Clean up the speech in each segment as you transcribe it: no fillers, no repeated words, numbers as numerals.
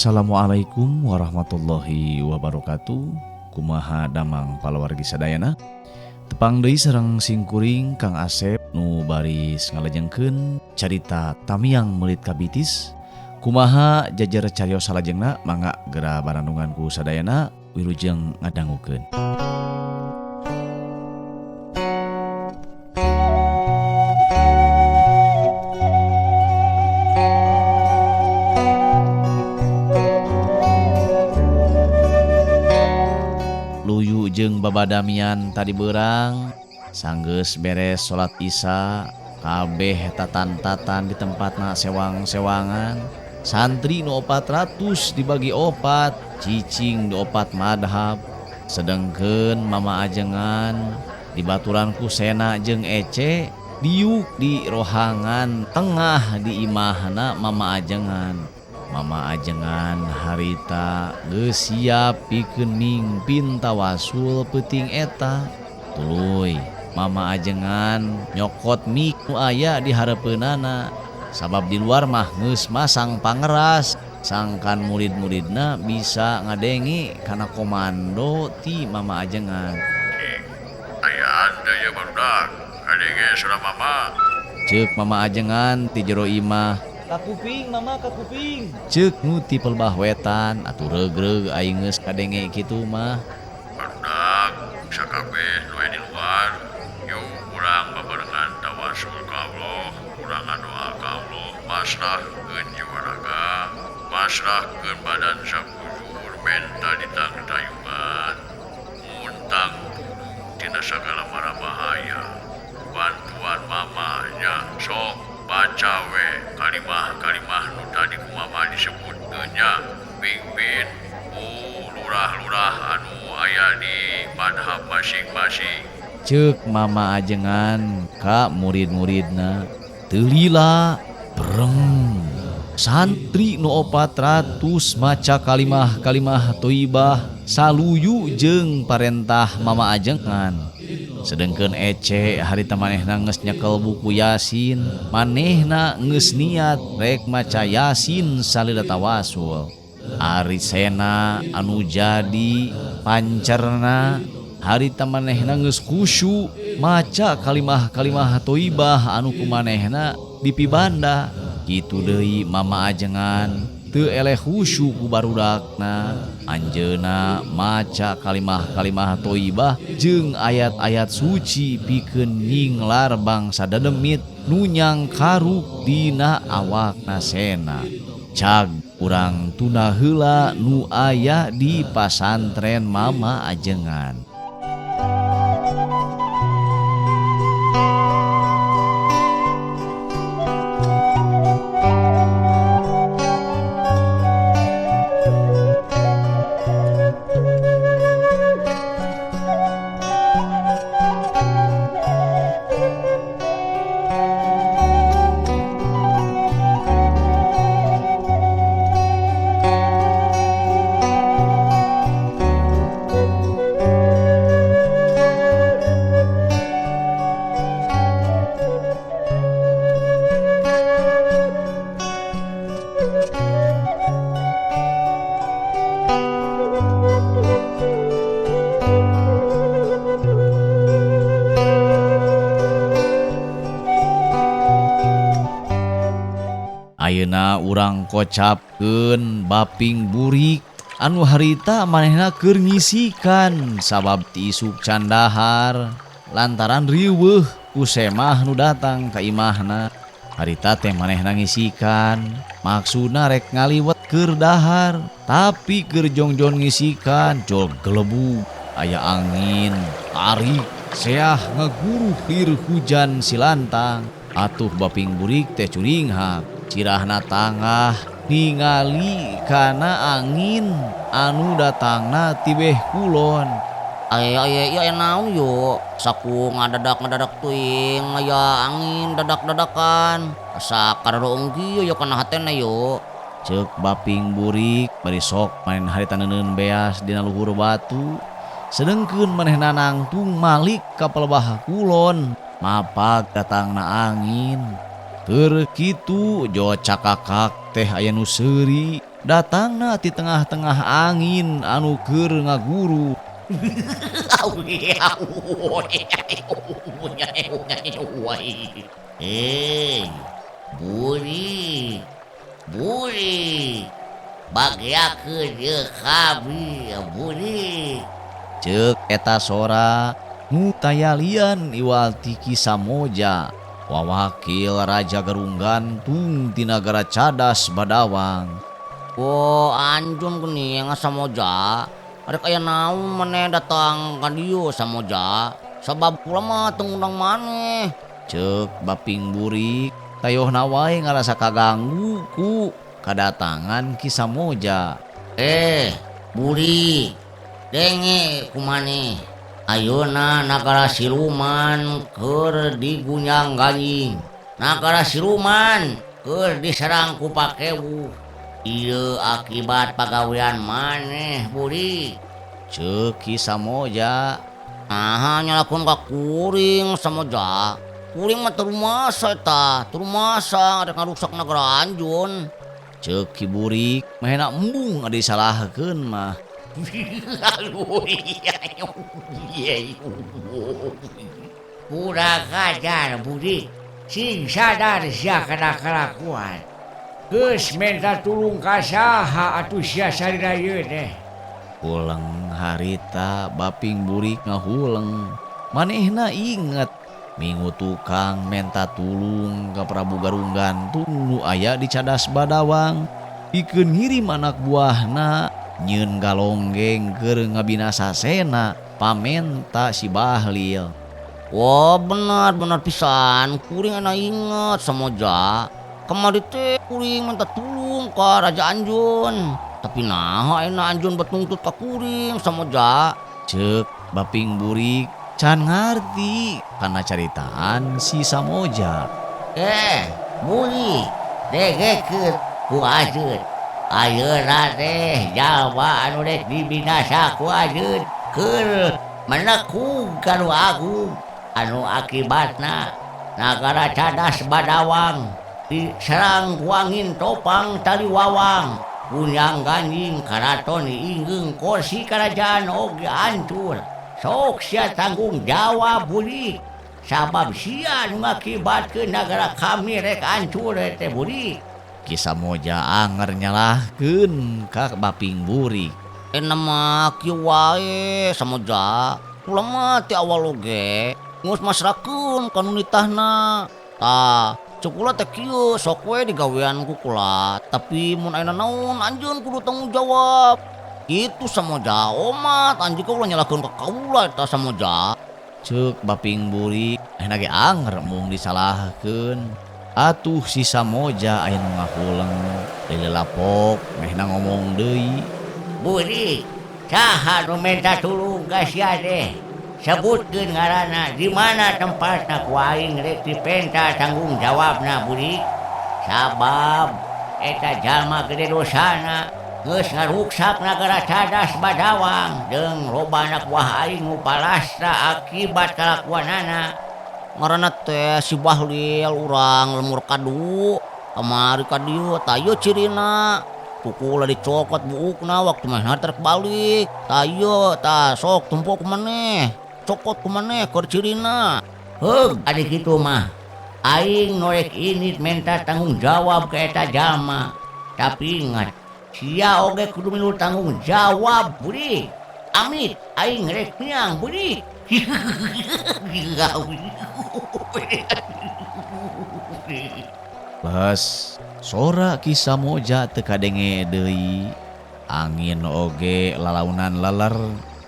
Assalamualaikum warahmatullahi wabarakatuh. Kumaha damang palawargi sadayana. Tepang deui sareng singkuring Kang Asep nu baris ngalajengkeun carita Tamiang Meulit Kabitis. Kumaha jajar carios salajengna mangga gera barandungan ku sadayana wilujeng ngadangukeun. Luyu jeung babadamian tadi berang sanggeus beres salat Isya kabeh tatan-tatan di tempatna sewang-sewangan santri nu 400 dibagi opat cicing di opat madhab sedengkeun mama ajengan dibaturan ku Sena jeung Ece diuk di rohangan tengah di imahna mama ajengan. Mama ajengan harita geus siap pikeun mingpin tawasul peuting eta. Tuluy mama ajengan nyokot mik nu aya di hareupeunana sabab di luar mah geus masang pangeras sangkan murid-muridna bisa ngadenge kana komando ti mama ajengan. Aya teh ya barudak, kadenge suara mama. Ceuk mama ajengan ti jero imah. Kakuping mama kakuping. Ceuk nu ti pelbah wetan atuh reug-reug aing geus kadenge kitu mah. Barudak sakabeh nu aya di luar, yuk urang babarengan tawasul ka Allah, urang ngadoa ka Allah, pasrahkeun jiwa raga, pasrahkeun badan sakujur menta ditangtayungan, muntang tudung tina sagala mara bahaya. Bantuan mamanya sok baca we kalimah-kalimah nu tadi ku mama disebutkeun nya, pingpin ku lurah-lurah anu aya di madhab masing-masing. Ceuk mama ajengan ka murid-muridna. Teu lila breng santri nu 400 maca kalimah-kalimah thayyibah saluyu jeung parentah mama ajengan. Sedengkeun Ece harita manehna geus nyekel buku Yasin, manehna geus niat rek maca Yasin salila tawasul. Ari Sena anu jadi pancerna harita manehna geus khusyuk maca kalimah-kalimah thayyibah anu ku manehna dipibanda. Kitu deui mama ajengan teu eleh khusyuk ku barudakna. Anjeunna maca kalimah-kalimah thayyibah jeung ayat-ayat suci pikeun nyinglar bangsa dedemit nu nyangkaruk dina awakna Sena. Cag urang tunda heula nu aya di pasantren mama ajengan. Ayeuna urang kocapkeun baping burik anu harita manehna keur ngisikan sabab ti isuk candahar lantaran riweuh ku semah nu datang ka imahna. Harita teh manehna ngisikan maksudna rek ngaliwet keur dahar tapi keur jongjon ngisikan jol gelebug aya angin tarik seah ngaguruh lir hujan silantang. Atuh baping burik teh curinghak cirahna tangah ningali kana angin anu datangna tibeh kulon. Aya aya aya naon yo saku ngadadak-ngadadak teuing aya angin dadak-dadakan asa kararoong kieu yo kana hatena yo. Ceuk baping burik bari sok maen harita neuneun beas dina luhur batu sedengkeun manehna nangtung malik ka palebah kulon mapag datangna angin. Keur kitu jo cakakak teh aya nu seuri Datangna ti tengah-tengah angin anu keur ngaguru. Eh, buri, buri, bagiakeun ieu kami, buri. Ceuk eta sora nu tayalian iwal ti Ki Samoja, wawakil Raja Garung Gantung ti nagara Cadas Badawang. Oh, anjun geuning Samoja. Arek aya naon maneh datang ka dieu Samoja? Sabab kula mah teu ngundang maneh. Ceuk Baping Burik tayohna wae ngarasa kaganggu ku kadatangan Ki Samoja. Eh, Buri, denge ku maneh. Ayeuna nagara siluman keur digunyang ganjing. Nagara siluman keur diserang ku pakewu. Ieu akibat pagawean maneh, Buri. Ceuk Ki Samoja. Naha nyalakeun ka kuring Samoja. Kuring mah teu rumasa eta, teu rumasa rek ngaruksak nagara anjeun. Ceuk Ki Burik mehna embung adi disalahkeun mah. Kurang ajar Budi, sing sadar sia kana kalakuan. Geus minta tulung ka saha atuh sia sarira ieu teh. Huleng harita Baping Burik ngahuleng. Manehna inget minggu tukang menta tulung ka Prabu Garung Gantung nu aya di Cadas Badawang. Pikeun ngirim anak buahna nyeun galonggeng keur ngabinasa sena pamenta si Bahlil. Wah, benar benar pisan kuring ana inget Samoja. Kamari teh kuring minta tulung ka Raja Anjun. Tapi naha ayeuna anjeun betungtut ka kuring Samoja. Ceuk Baping Burik can ngarti kana caritaan si Samoja. Eh, Buri, degekeun ku anjeun. Ayeuna teh jalma anu rek dibinasa ku anjeun keur menekung ka nu agung anu akibatna nagara Cadas Badawang diserang ku angin topang taliwawang. Gunyang ganjing karaton inggeung kursi karajaan oge hancur. Sok sia tanggung jawab Budi, sabab sia nu ngakibatkeun nagara kami rek hancur teh Budi. Ki Samoja anger nyalahkeun ka Baping Burik. Enak mah kieu wae Samoja. Kula mah ti awal oge geus masrahkeun ka nu nitahna. Tah, ceuk kula teh kieu sok we digawean ku kula, tapi mun aya naon anjeun kudu tanggung jawab. Kitu Samoja, omat anjeun ulah nyalahkeun ka kaula eta Samoja. Ceuk Baping Burik ayeuna ge anger mung disalahkeun. Atuh si Samoja aya nu ngahuleng, lilelapok mehna ngomong deui. Buri, saha nu minta tulung ka sia teh? Sebutkeun ngaranna, di mana tempatna ku aing rek dipenta tanggung jawabna Buri. Sabab eta jalma gede dosana geus ngaruksak nagara Cadas Badawang jeung loba anak buah aing nu palastra akibat kalakuanana. Ngaranna teh si Bahlil urang lemur kadu. Kamari ka dieu tah ieu cirina. Kukula dicokot buukna waktu manehna trek balik. Tah ieu tah sok tumpuk ku maneh. Cokot ku maneh keur cirina. Heug adi kitu mah. Aing norek ini minta tanggung jawab ka eta jalma. Tapi ingat, sia oge kudu milu tanggung jawab Budi. Amit aing rek miang Budi. Bas sora Ki Samoja teu kadenge deui. Angin oge lalaunan leler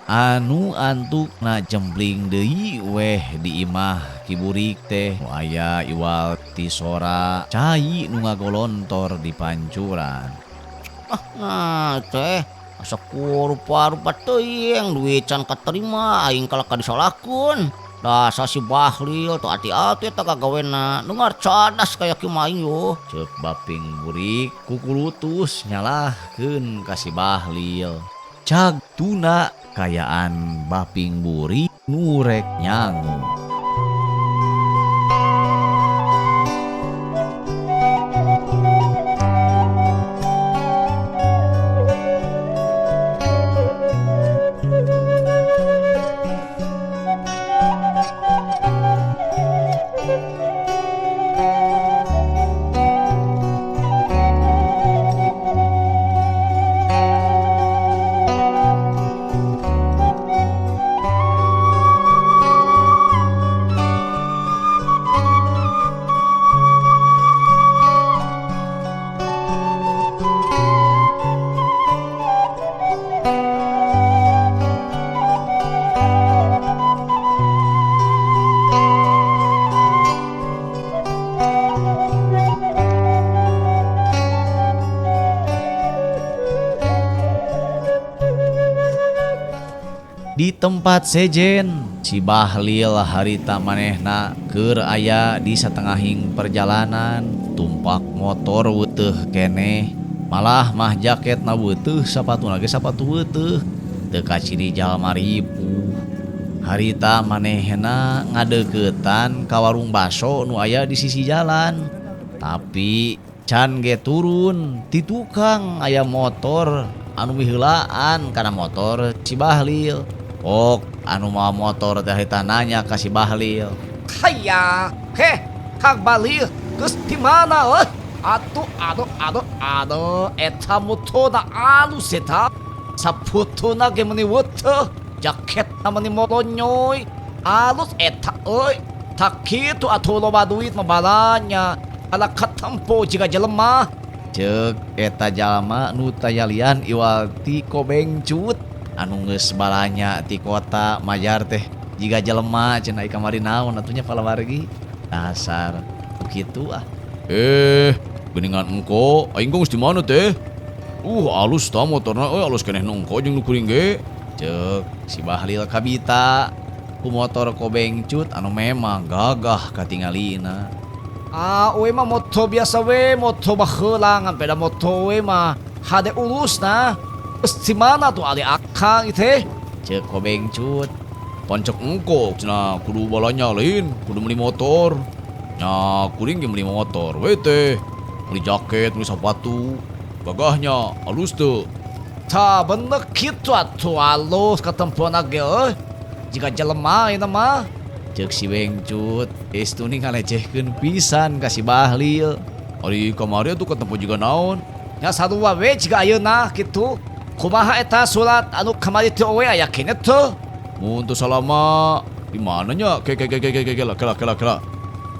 anu antukna jembling deui weh di imah Ki Burik teh nu aya iwal ti sora cai nu ngagolontor di pancuran. Ah, nah teh asa ku rupa-rupa teuing duit can katerima aing kalah ka disalahkeun. Dasar si Bahlil tuh ati-ati eta kagawena dengar cadas kaya kieu mah aing yo. Ceuk Baping Burik kukulutus nyalahkeun ka si Bahlil. Cag tuna kayaan Baping Burik nu rek nyangu. Di tempat sejen si Bahlil harita manehna keur aya di satengahing perjalanan tumpak motor weteh keneh malah mah jaketna weteh sapatuna ge sapatu weteh teu kaciri jalma ripuh. Harita manehna ngadeuketan ka warung baso nu aya di sisi jalan tapi can ge turun ti tukang aya motor anu miheulaan kana motor si Bahlil. Ok anu mawa motor teh harita nanya ka si Bahlil. Haya, heh, Kang Bahlil geus di mana euy? Atuh aduh aduh aduh eta motona alus eta. Saputuna ge meuni weteh, jaketna meuni molonyoy. Alus eta euy. Tak kitu atuh loba duit mah balanya. Ala katempo jiga jelema. Ceuk eta jalma nu tayalian iwal ti kobengcut anu geus balanya ti kota majar teh jiga jelema cenah kamari naon atunya palawargi dasar kitu ah. Geuningan engko aing geus di mana teh? Alus ta motorna euy, alus keneh nu engko jeung nu kuring ge. Ceuk si Bahlil kabita ku motor kobengcut anu memang gagah katingalina. Ah, we mah motor biasa we, motor baheula ngan beda motor we mah hade urusna. Geus di mana tuh ali akang teh? Ceuk kobengcut. Pancek engko cenah kudu balanya lain, kudu meuli motor. Nya kuring ge meuli motor we teh. Meuli jaket, meuli sapatu. Gagahnya alus teu. Tah bener kitu atuh alus katempona ge euy. Jiga jelema ieu mah. Ceuk si Bengcut geus tuni ngalecehkeun pisan ka si Bahlil. Ari kamari atuh katempo jiga naon? Nya sarua we jiga ayeuna kitu. Kumaha eta surat anu kamari teh we aya keneh teu? Mun teu salama di mana nya? Ke ke ke ke ke ke kela kela kela kela.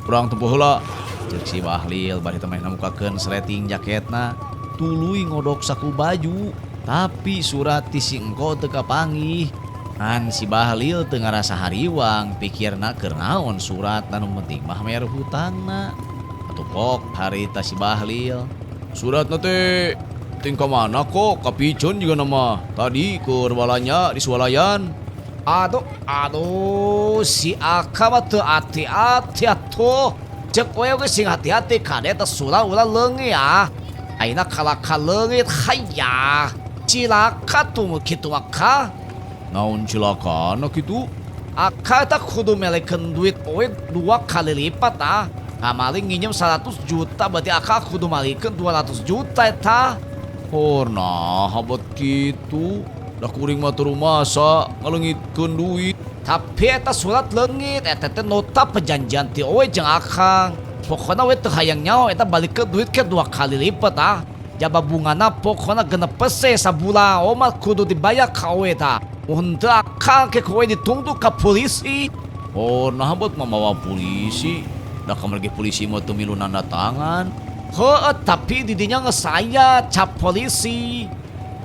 Urang tempo heula. Ceuk si Bahlil bari teh manehna mukakeun sleting jaketna tuluy ngodok saku baju tapi surat ti si engko teu kapanggih. Ngan si Bahlil teu ngarasa hariwang pikirna keur naon surat anu penting mah mayar hutangna. Atuh pok harita si Bahlil. Suratna teh ting ka mana kok kapiceun juga nama tadi keur balanya di swalayan. Aduh aduh si Aka mah teu hati-hati atuh. Ceuk we ge sing hati-hati kade eta surat ulah leungit ah. Ayeuna kalaka leungit hayah. Cilaka tuh kitu mah ka. Naon cilakana kitu? Aka eta kudu melekeun duit we 2 kali lipat ah. Kamari nginjem 100 juta berarti aka kudu malikeun 200 juta eta. Hor nah habet kitu. Da kuring mah teu rumasa ngaleungitkeun duit. Tapi eta surat leungit eta teh nota perjanjian ti owe jeung akang. Pokona we teu hayang nyaho eta balikeun duit ke 2 kali lipat ah. Jaba bungana pokona genep pese sabulan omat kudu dibayar ka owe ta. Mun teu akang ke kowe ditungtu ka polisi. Oh nah habet mah mawa polisi. Da kamari ge polisi mah teu milu nanda tangan. Heueuh tapi di dinya geus aya cap polisi.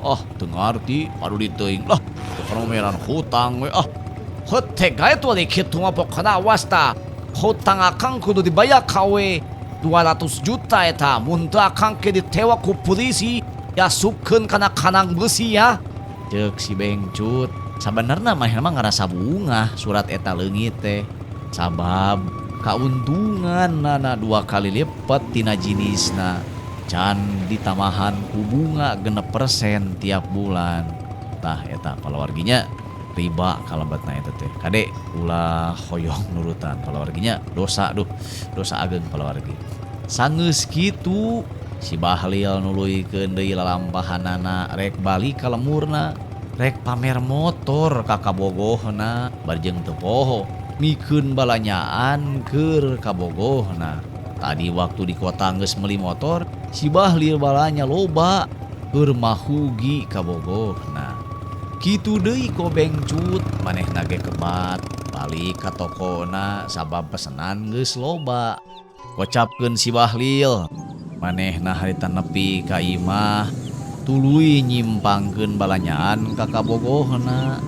Ah teu ngarti aduh diteuing lah teu kana meran hutang we ah. Heuh teh gae tuh ari kitu mah pokona awas ta. Hutang akang kudu dibayar ka we 200 juta eta. Mun teu akang ke ditewak ku polisi diasupkeun kana kanang beusi ya. Ceuk si Bengcut sabenerna manehna mah ngarasa bungah surat eta leungit teh sabab kauntungan nana 2 kali lipat tina jinisna can ditamahan ku bunga 6% tiap bulan. Tah eta palawarginya riba kalebetna eta teh kade ulah hoyong nurutan palawarginya dosa duh dosa ageng palawargi. Sanggeus kitu si Bahlil nuluykeun deui lalampahanana rek balik ka lemurna rek pamer motor ka kabogohna bari jeung teu poho mikeun balanyaan keur kabogohna. Tadi waktu di kota geus meuli motor si Bahlil balanya loba keur mahugi kabogohna. Kitu deui kobengcut manehna ge kebat balik ka tokona sabab pesenan geus loba. Kocapkeun si Bahlil manehna harita nepi ka imah tuluy nyimpangkeun balanyaan ka kabogohna.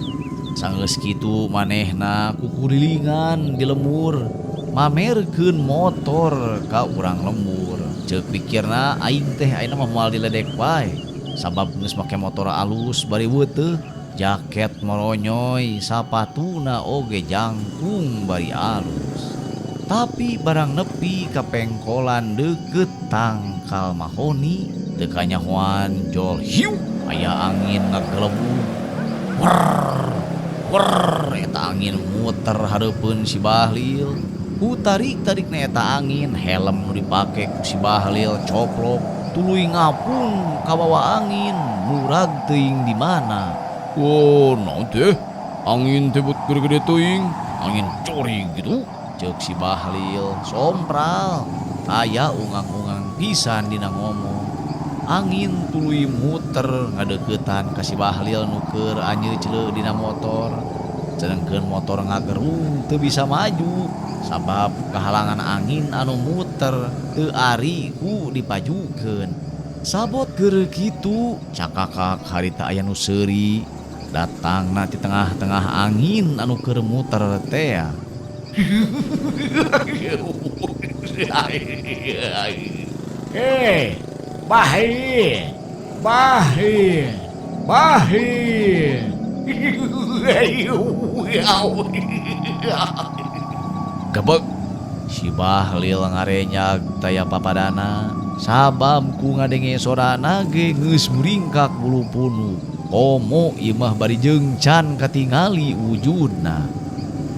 Sanggeus kitu manehna kukurilingan di lemur mamerkeun motor ka urang lembur. Ceuk pikirna aing teh ayeuna mah moal diledek wae sabab geus make motor alus bari weuteuh. Jaket moronyoy, sapatuna oge jangkung bari alus. Tapi barang nepi ka pengkolan deukeut tangkal mahoni, teu kanyahoan jol hiu aya angin ngagelebug. Werr werr eta angin muter hareupeun si Bahlil. Ku tarik-tarikna eta angin, helm nu dipake ku si Bahlil coplok, tuluy ngapung kabawa angin, murag teuing di mana. Wah, naon teh? Angin teh but gede-gede teuing, angin cori gitu. Ceuk si Bahlil sompral, aya ungang-ungang pisan dina ngomong. Angin tuluy muter ngadeuketan ka si Bahlil nu keur anyeutleuk dina motor. Sedengkeun motor ngagerung teu bisa maju sabab kahalangan angin anu muter teu ari ku dipajukeun. Sabot keur kitu cakakak harita aya nu seuri datangna ti tengah-tengah angin anu keur muter teh. Hei, Bahlil, Bahlil, Bahlil. Gebek si Bahlil ngarenyag taya papadana sabab ku ngadenge sorana ge geus muringkak bulu punu. Komo ieu mah bari jeung can katingali wujudna.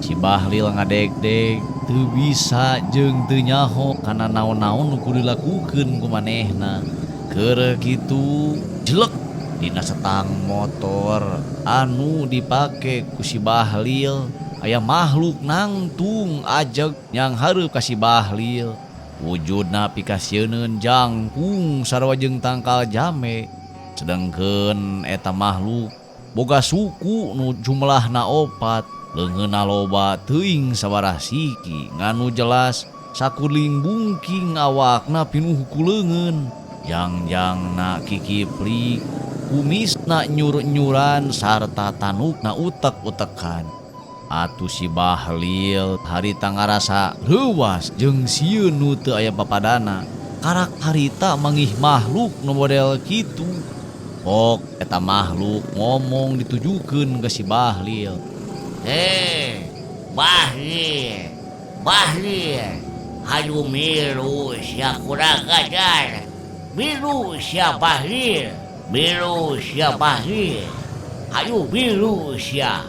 Si Bahlil ngadegdeg teu bisa jeung teu nyaho kana naon-naon nu kudu dilakukeun ku manehna. Keur kitu jelek dina setang motor anu dipake ku si Bahlil aya makhluk nangtung ajeg yang hareup ka si Bahlil. Wujudna pikasieun jangkung sarua jeung tangkal jame. Sedengkeun eta makhluk boga suku nu jumlahna opat, leungeunna loba teuing sabaraha siki, nganu jelas sakuling bungking awakna pinuh ku leungeun, jangjangna kikiplik, kumisna nyur-nyuran sarta tanukna utek-utekan. Atuh si Bahlil harita ngarasa reuwas jeung sieun nu teu aya papadana. Karak harita mangih makhluk nu model kitu. Pok eta makhluk ngomong ditujukeun ka si Bahlil. Hei, Bahlil, Bahlil, hayu milu sia kurang ajar. Milu sia Bahlil, milu sia Bahlil, hayu milu sia.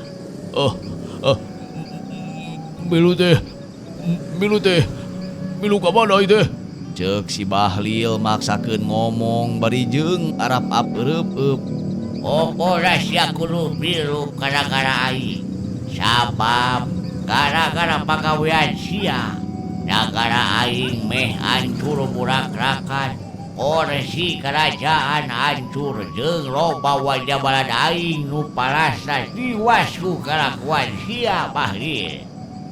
Milu teh, milu teh, milu ka mana ieu teh? Ceuk si Bahlil maksakeun ngomong bari jeung arap-ap eureupeup. Pokona sia kudu milu gara-gara aing. Sabab gara-gara pagawean sia, nagara aing meh hancur burak-rakan. Korsi kerajaan hancur jeung loba wajah balad aing nu parasna tiwas ku kalakuan sia Bahlil.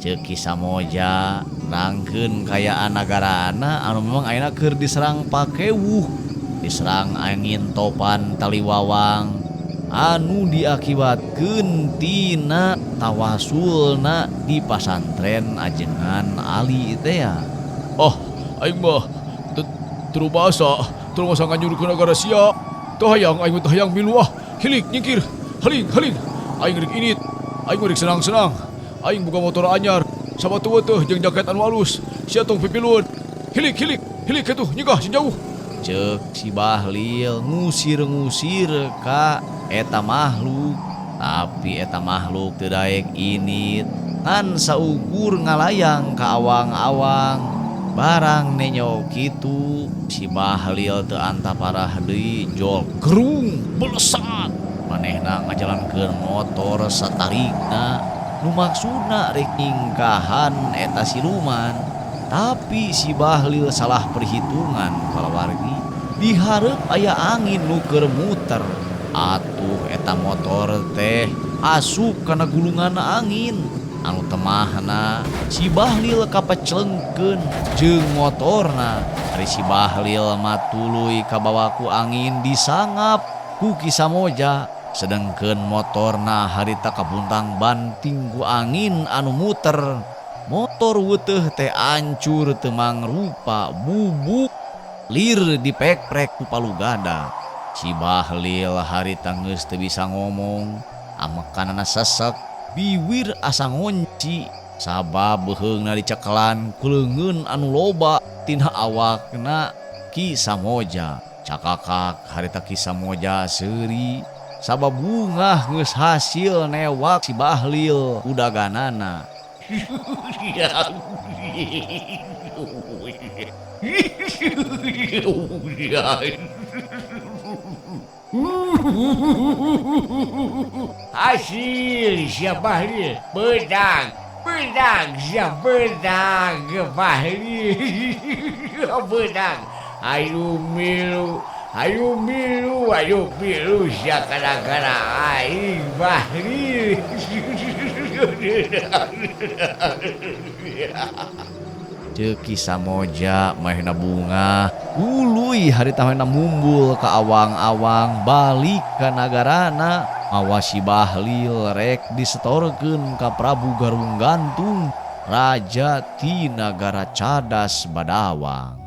Ceuk Ki Samoja nerangkeun kayaan nagarana anu memang ayeuna keur diserang pakewuh, diserang angin topan taliwawang anu diakibatkeun tina tawasulna di pasantren ajengan Ali teh. Oh, aing mah terubasa, terubasa nganyurkeun nagara sia. Teu hayang aing mah teu hayang milu ah. Hilik nyingkir. Haling haling. Aing rek init. Aing rek senang-senang. Aing boga motor anyar, sabatu teuh jeung jaket anu alus. Sia tong pipilueun. Hilik hilik, hilik atuh nyegah si jauh. Ceuk si Bahlil ngusir-ngusir ka eta makhluk. Tapi eta makhluk teu daek init, ngan saukur ngalayang ka awang-awang. Barang nenyo kitu si Bahlil teu antaparah deui jol gerung belesat. Manehna ngajalankeun motor satarikna nu maksudna rek ningkahan eta siluman. Tapi si Bahlil salah perhitungan kalawargi. Dihareup aya angin nu keur muter. Atuh eta motor teh asup kana gulungan angin. Anu temahna si Bahlil kapecelengkeun jeung motorna. Ari si Bahlil mah tuluy kabawa ku angin disangap ku Ki Samoja. Sedengkeun motorna harita kabuntang banting ku angin anu muter. Motor weteh teh ancur teu mangrupa bubuk lir dipekprek ku palugada. Si Bahlil harita geus teu bisa ngomong. Amekanana sesek, biwir asa ngonci sabab beuheungna dicekelan ku leungeun anu loba tina awakna Ki Samoja. Cakakak harita Ki Samoja seuri sabab bungah geus hasil newak si Bahlil udaganana. Hasil sia Bahlil bedang bedang sia bedang Bahlil bedang ayo milu ayo milu ayo milu sia gara-gara aing Bahlil. Ceuk Ki Samoja mahna bunga uluy harita mahna mumbul ka awang-awang balik ka nagarana mawa si Bahlil rek disetorkeun ka Prabu Garung Gantung raja ti nagara Cadas Badawang.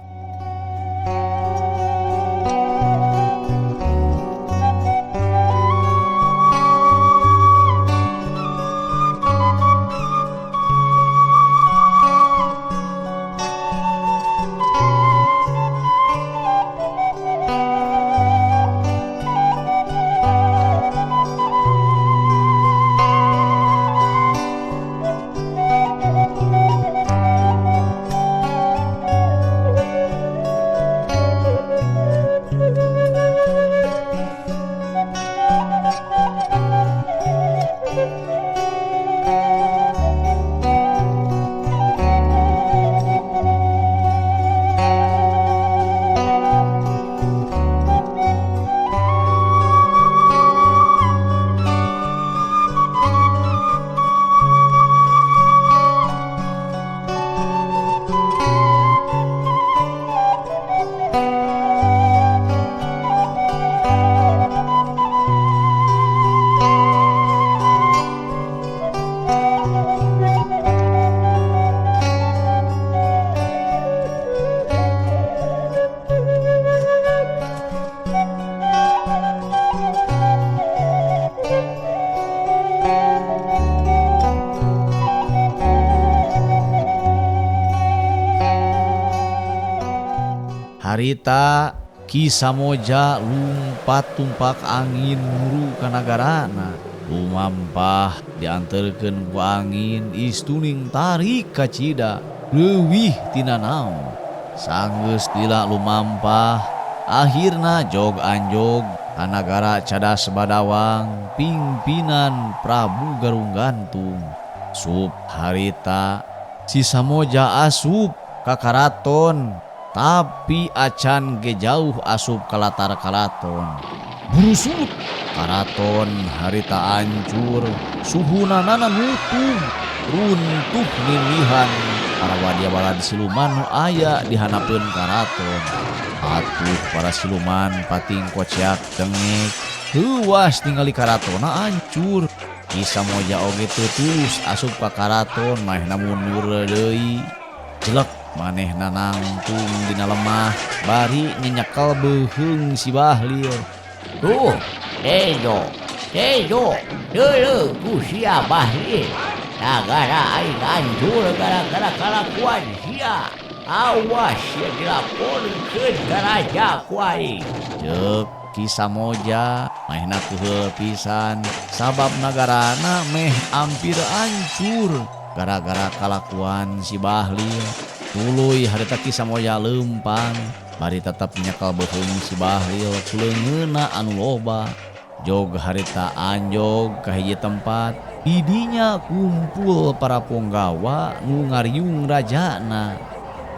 Harita Ki Samoja lumpat tumpak angin muru ka nagarana. Lumampah dianterkeun ku angin istuning tarik kacida leuwih tina naon. Sanggeus lila lumampah akhirna jog anjog ka nagara Cadas Badawang pingpinan Prabu Garung Gantung. Sup harita si Samoja asup ka karaton tapi acan ge jauh asup ka latar karaton. Burusut karaton harita hancur, suhunanana nutuh, runtuh nilihan para wadia balad siluman nu aya di hanapeun karaton. Atuh para siluman pating kociak dengek, heuwas ningali karatonna hancur. Ki Samoja oge teu tulus asup ka karaton manehna mundur deui. Jelek manehna nangtung dina lemah bari nyenyekel beuheung si Bahlil. Tuh, tejo, tejo, deuleu ku sia Bahlil. Nagara aing hancur gara-gara kalakuan sia. Awas sia dilaporkeun ka raja ku aing. Ceuk Ki Samoja manehna keuheul pisan sabab nagarana meh ampir hancur gara-gara kalakuan si Bahlil. Tuluy harita Ki Samoja leumpang bari tetep nyekel beuheung si Bahlil ku leungeunna anu loba. Jog harita anjog ka hiji tempat didinya kumpul para punggawa nu ngariung rajana.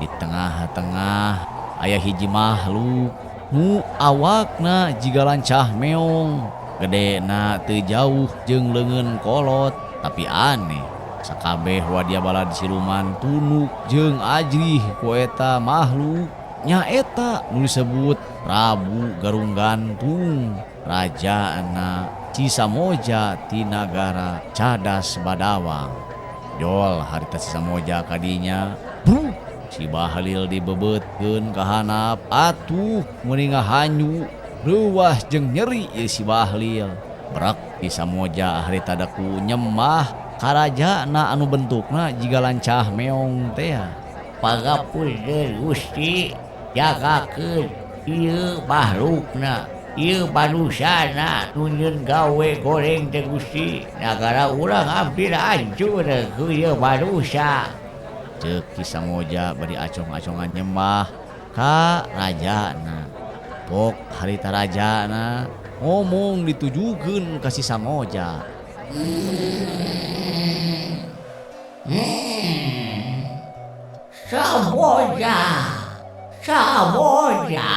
Di tengah-tengah aya hiji makhluk nu awakna jiga lancah meong, gedena teu jauh jeung leungeun kolot tapi aneh. Sakabeh wadia balad siluman tunuk jeung ajrih ku eta makhluk nyaeta nu disebut Prabu Garung Gantung rajana Ki Samoja ti nagara Cadas Badawang. Jol harita Si Samoja kadinya, bruk si Bahlil dibebetkeun ka handap atuh meuni ngahanyu reuwas jeung nyeri ieu si Bahlil. Brak Ki Samoja harita daku nyembah karajana anu bentukna jiga lancah meong teh. Pangapunten Gusti, jagakeun ieu makhlukna, ieu manusana nu nyieun gawe goreng teh Gusti. Nagara urang hampir hancur ku ieu manusa. Ceuk Ki Samoja bari acong-acongan nyembah ka rajana. Pok harita rajana ngomong ditujukeun ka si Samoja. Samoja, Samoja.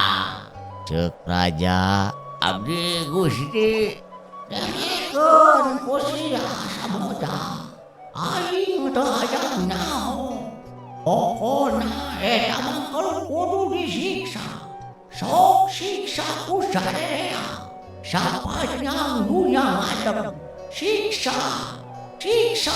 Ceuk raja, abdi Gusti dengekeun ku sia Samoja. Aing teu hayang nyaho. Pokona eta mah kudu disiksa. Sok siksa ku sarerea. Sapanjang dunya ngadeg. Siksa, siksa,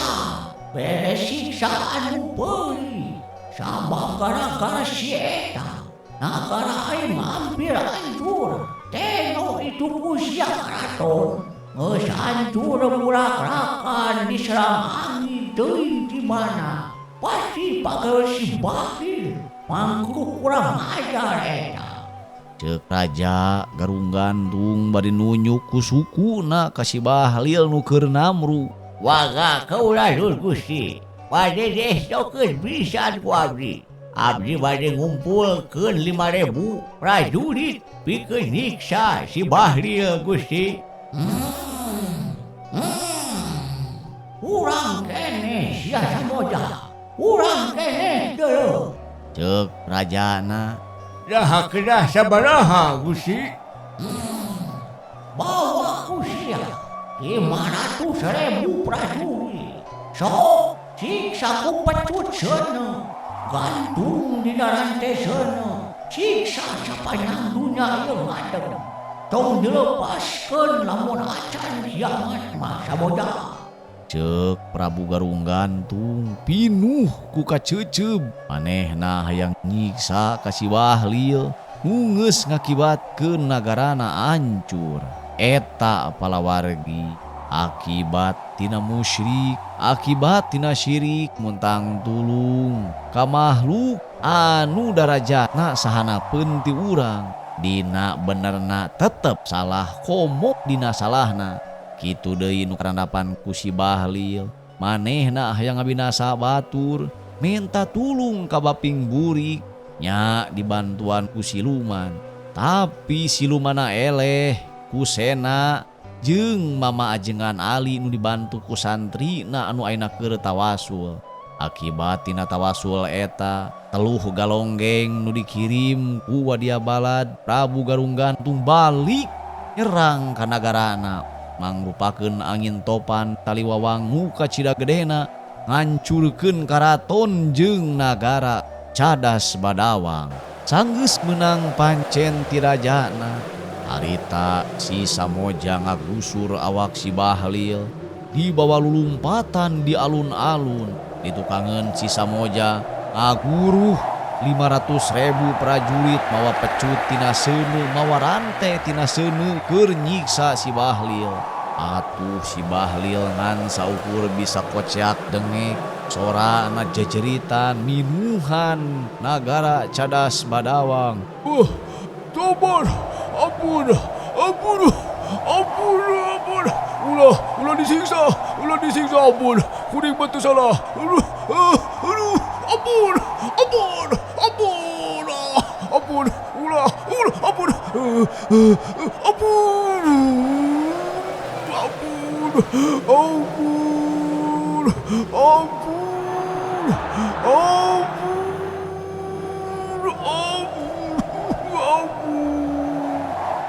beres siksa anu peurih. Sabab gara-gara si eta nagara aing hampir hancur. Teno itu ku sia karaton. Geus hancur burak-rakan diserang angin teuing di mana. Pasti pagawe si Bahlil mangkruk kurang ajar eta. Ceuk raja Garung Gantung bari nunyuk ku sukuna ka si Bahlil nu keur namru. Waga kaula Gusti. Bade diestokeun pisan ku abdi. Abdi bade ngumpulkeun 5.000 prajurit pikeun nyiksa si Bahlil Gusti. Urang keneh sia Samoja. Urang keneh deuleu. Ceuk rajana. Dah kedah sabaraha Gusti? Bawa ku sia 500.000 prajurit. Sok siksa ku pecut seuneu, gantung dina rantai seuneu, siksa sapanjang dunya ieu ngadeg. Tong dilepaskeun lamun acan kiamat mah Samoja. Ceuk Prabu Garung Gantung pinuh ku kaceuceub. Manehna hayang nyiksa ka si Bahlil nu geus ngakibatkeun nagarana hancur. Eta palawargi akibat tina musyrik, akibat tina syirik muntang tulung ka makhluk anu darajatna sahanapeun ti urang. Dina benerna tetep salah komo dina salahna. Kitu deui nu karandapan ku si Bahlil. Manehna hayang ngabinasa batur, minta tulung ka baping burik nya dibantuan ku siluman. Tapi silumana eleh ku Sena jeung mama ajengan Ali nu dibantu ku santrina anu ayeuna keur tawasul. Akibat tina tawasul eta teluh galonggeng nu dikirim ku Wadia Balad, Prabu Garung Gantung balik nyerang ka nagarana, mangrupakeun angin topan taliwawang muka cida gedena ngancurkeun karaton jeung nagara Cadas Badawang. Sanggeus meunang pancen ti rajana. Harita si Samoja ngagusur awak si Bahlil dibawa lulumpatan di alun-alun. Ditukangeun si Samoja ngaguruh 500.000 prajurit mawa pecut tina seuneu, mawa rantai tina seuneu keur nyiksa si Bahlil. Atuh si Bahlil ngan saukur bisa koceak dengek, sorana jejeritan minuhan nagara Cadas Badawang. Tobat, ampun, ampun, ampun, ampun. Ulah, ulah disiksa, ampun. Kuring batu salah. Aduh, aduh, ampun, ampun, ampun, ampun, ulah, ulah, ampun, ampun, ampun, ampun, ampun, ampun, ampun, ampun.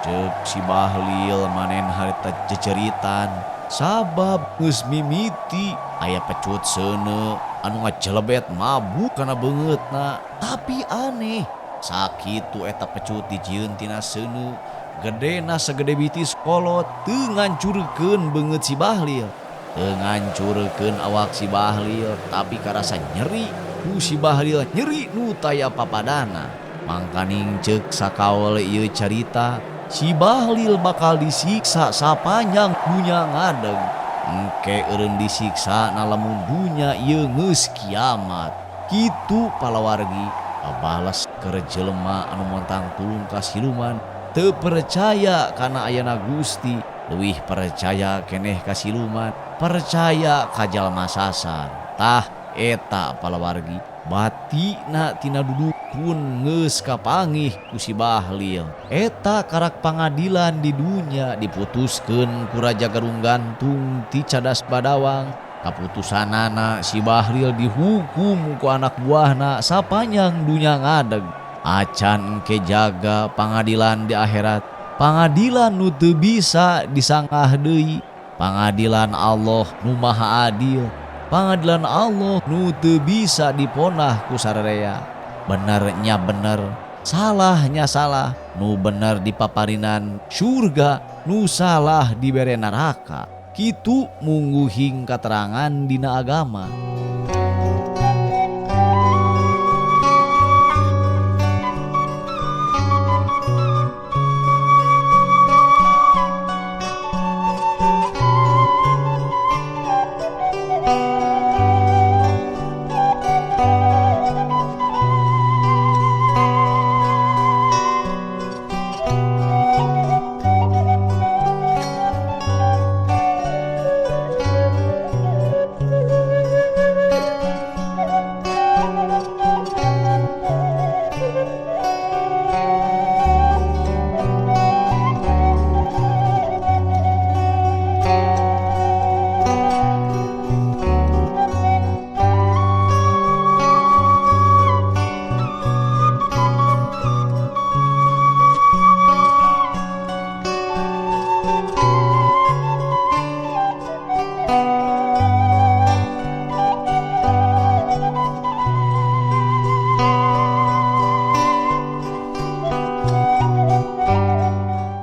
Ceuk si Bahlil manen harita jejeritan sabab geus mimiti aya pecut seuneu anu ngajelebet mabuk kana beungeutna. Tapi aneh, sakitu eta pecut dijieun tina seuneu gedena sagede bitis kolot teu ngancurkeun beungeut si Bahlil, teu ngancurkeun awak si Bahlil, tapi karasa nyeri ku si Bahlil, nyeri nu taya papadana. Mangkaning ceuk sakaol ieu carita, Si Bahlil bakal disiksa sapanjang dunya ngadeg. Engke eureun disiksa na lamun dunya ieu geus kiamat. Kitu palawargi babales keur jelema anu montang tulung ka siluman teu percaya kana ayana Gusti, leuwih percaya keneh ka siluman, percaya ka jalma sasar. Tah eta palawargi batina tina dudukun geus kapanggih ku si Bahlil. Eta karak pangadilan di dunya diputuskeun ku Raja Garung Gantung ti Cadas Badawang. Kaputusanana si Bahlil dihukum ku anak buahna sapanjang dunya ngadeg. Acan engke jaga pangadilan di akhirat, pangadilan nu teu bisa disanggah deui, pangadilan Allah nu maha adil, pangadilan Allah nu teu bisa diponah ku sararea. Benernya bener, salahnya salah, nu bener dipaparinan surga, nu salah dibere neraka. Kitu mungguhing katerangan dina agama.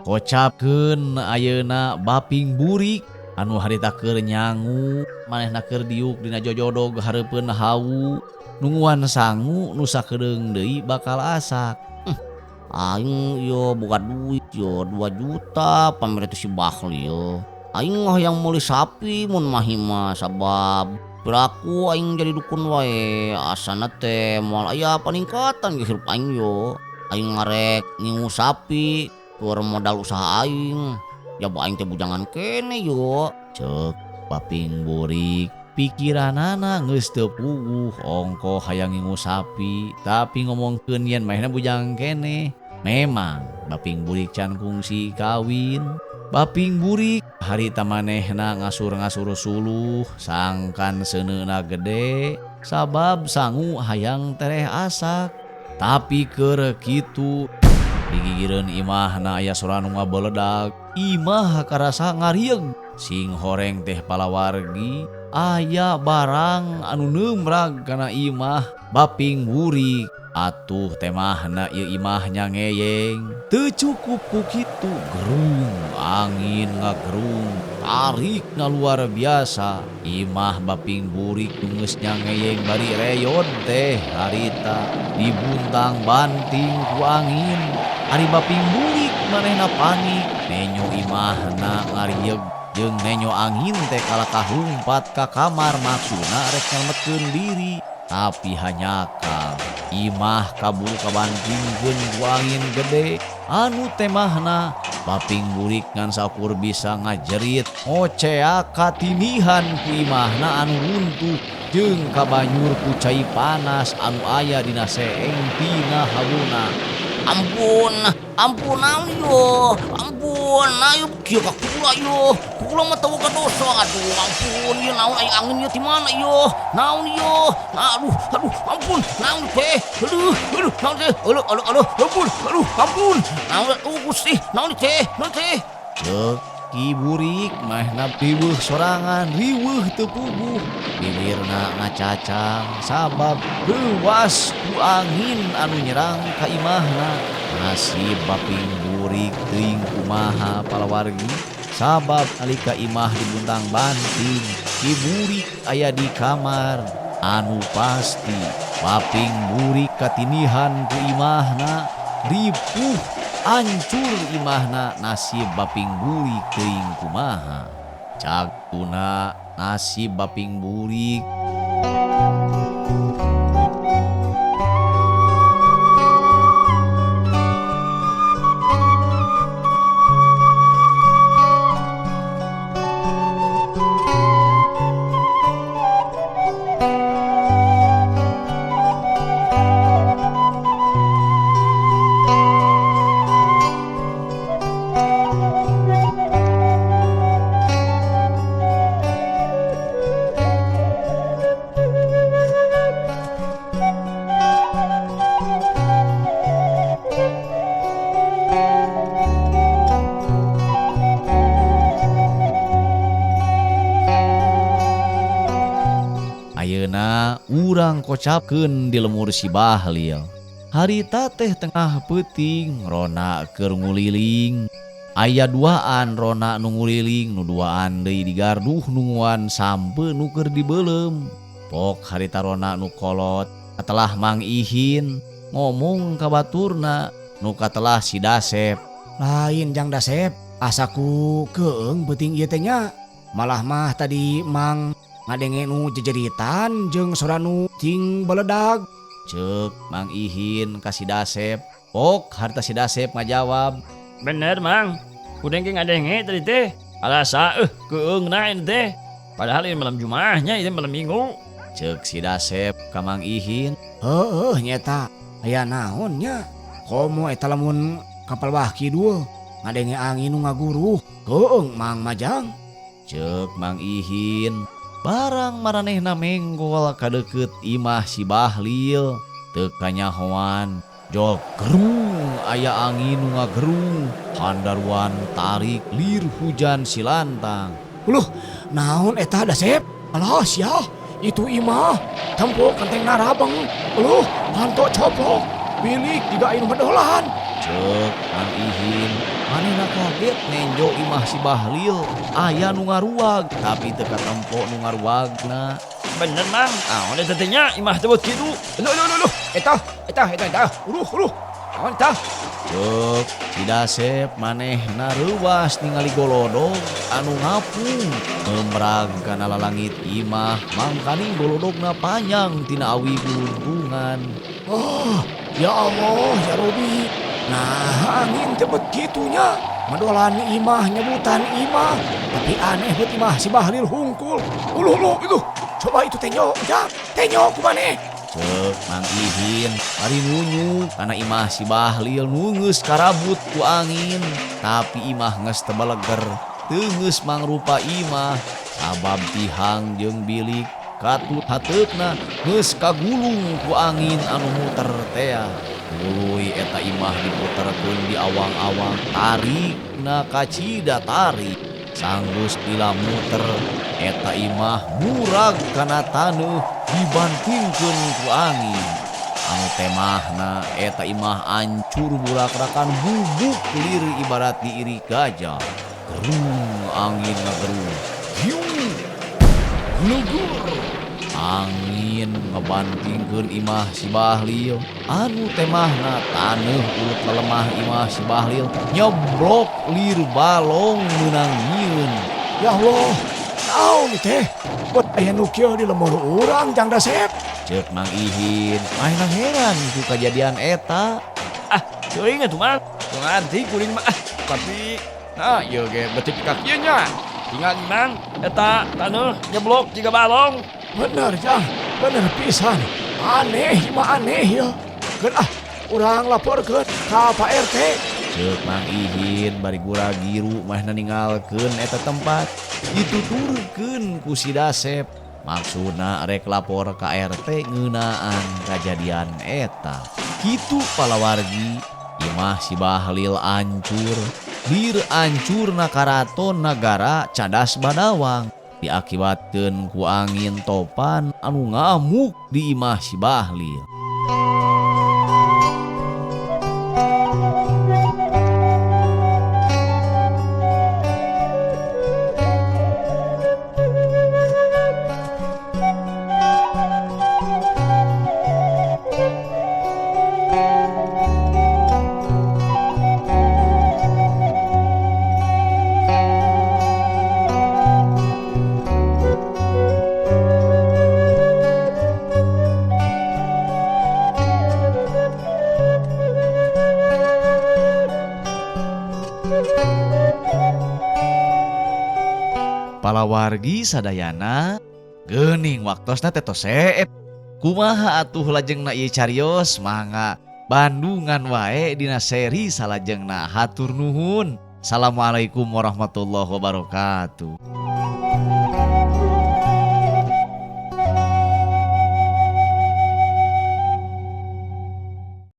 Kocapkeun ayeuna baping burik anu harita keur nyangu manehna keur diuk dina jojodog hareupeun hawu nungguan sangu nu sakedeung deui bakal asak. Aing yo boga duit yo 2 juta pamere teh si Bahlil. Aing hayang meuli sapi mun mahi mah sabab piraku aing jadi dukun wae asana teh moal aya paningkatan ge hirup aing yo. Aing ngarek ngingu sapi keur modal usaha aing. Jaba aing teh bujangan kene yo. Ceuk baping burik pikiranana geus teu puguh ongkoh hayang ngingu sapi tapi ngomongkeun yen manehna bujang kene. Memang baping burik can kungsi kawin. Baping burik harita manehna ngasur-ngasur suluh sangkan seuneuna gede sabab sangu hayang tereh asak. Tapi keur kitu digigireun imahna aya sora nu ngabeledag, imah karasa ngarieg. Sing horeng teh palawargi aya barang anu neumrag kana imah baping burik. Atuh temahna ieu imahnya ngeyeng. Teu cukup ku kitu, gerung angin ngagerung, tarikna luar biasa. Imah baping burik geus ngeyeng bari reyod teh harita dibuntang banting ku angin. Ari baping burik manehna panik, nenyo imahna ngarieg jeung nenyo angin teh kalakah lumpat ka kamar maksudna rek nyelametkeun diri. Tapi hanyakal imah kaburu kabantingkeun ku angin gede anu temahna baping burik ngan saukur bisa ngajerit ngoceak katinihan ku imahna anu runtuh jeung kabanyur ku cai panas anu aya dina seeng tina hawuna. Ampun, ampun naon yo, ampun, ayo kieu ka kula yo, kula mah teu boga dosa, aduh ampun, ieu naon aya angin ieu ti mana yo, naon yo, aduh, aduh, ampun, naon teh, aduh, aduh, naon teh, aduh, aduh, aduh, ampun, aduh, ampun, naon, oh Gusti, naon teh, naon teh. Ceuk Ki burik manehna riweuh sorangan, riweuh teu puguh, bibirna ngacacang sabab leuwas ku angin anu nyerang ka imahna. Nasib baping burik teuing kumaha palawargi sabab nalika imah dibuntang banting Ki burik aya di kamar anu pasti baping burik katinihan ku imahna ripuh. Ancur imahna nasib baping burik teuing kumaha. Cagtuna nasib baping burik. Ayeuna urang kocapkeun di lemur si Bahlil. Harita teh tengah peuting rona keur nguliling. Aya duaan rona nu nguliling, nu duaan deui digarduh nungguan sampe nu keur dibeuleum. Pok harita rona nu kolot katelah Mang Ihin ngomong ka baturna nu katelah si Dasep. Lain Jang Dasep, asaku keung peuting ieu teh nya. Malah mah tadi Mang ngadenge nu jejeritan jeung sora nu ting beledag. Ceuk Mang Ihin ka si Dasep. Pok harta si Dasep ngajawab, bener Mang, kuring ge ngadenge tadi teh. Alasa keung na ini teh. Padahal ini malam Jumaahnya, ini malam Minggu. Ceuk si Dasep ka Mang Ihin. Heueuh nyeta, aya naon nya? Komo eta lamun kapal bah kidul ngadenge angin nu ngaguruh, keung Mang Majang. Ceuk Mang Ihin. Barang maranehna menggol ka deukeut imah si Bahlil, teu kanyahoan jol gerung aya angin nu ngagerung, handaruan tarik lir hujan silantang. Uluh, naon eta Dasep? Alah sia, itu imah tempo kenteng narabeng. Uluh, panto coplok, bilik jiga anu medolan. Ceuk Mang Ihin. Manehna kaget nenjo imah si Bahlil aya nu ngaruag tapi teu katempo nu ngaruagna. Bener Mang, naon eta teh nya imah teh bot kitu. Loh loh loh loh, eta eta eta eta, uluh uluh, naon eta? Ceuk si Dasep manehna reuwas ningali golodog anu ngapung ngemrag kana lalangit imah, mangkaning golodogna panjang tina awi buluntungan. Oh, ya Allah ya Robi. Nah, angin teh bet kitunya. Medolan imah nyebutan imah, tapi aneh bet imah si Bahlil hungkul. Uluh uluh itu. Coba itu tenyo, jang. Tenyo kumaneh. Ceuk Mang Ihin bari nunjuk kana imah si Bahlil nu geus karabut ku angin, tapi imah geus teu baleger, teu geus mangrupa imah sabab tihang jeung bilik katut hateupna geus kagulung ku angin anu muter tea. Tuluy eta imah diputerkeun di awang-awang, tarikna kacida tarik. Sanggeus lila muter eta imah murag kana taneuh dibantingkeun ku angin. Anu temahna eta imah ancur burakrakan bubuk lir ibarat diiri gajah. Gerung angin ngagerung. Hiung glugur. Angin ngebantingkeun imah si Bahlil. Anu temahna taneuh urut lelemah imah si Bahlil nyeblok lir balong meunang nyieun. Ya Allah, naon teh? Buat aya nu kieu di lemur urang Jang Dasep. Ceuk Mang Ihin, manehna heran ku kajadian eta. Ah, teuing atuh Mang. Teu ngarti kuring mah. Tapi nah ieu ge beutik ka kieu nya. Tinggal Mang eta taneuh nyeblok jiga balong. Bener Jang, bener pisan. Aneh mah aneh ya. Keun ah, urang laporkeun ka Pak RT. Ceuk Mang Ihin bari gura-giru manehna ninggalkeun eta tempat. Dituturkeun ku si Dasep. Maksudna rek lapor ka RT ngeunaan kajadian eta. Kitu palawargi, imah si Bahlil ancur. Lir ancurna karaton nagara Cadas Badawang. Diakibatkeun ku angin topan anu ngamuk di imah si Bahlil. Palawargi sadayana, geuning waktosna teh tos seep. Kumaha atuh lajengna ieu carios, mangga bandungan wae dina seri salajengna. Hatur nuhun. Assalamualaikum warahmatullahi wabarakatuh.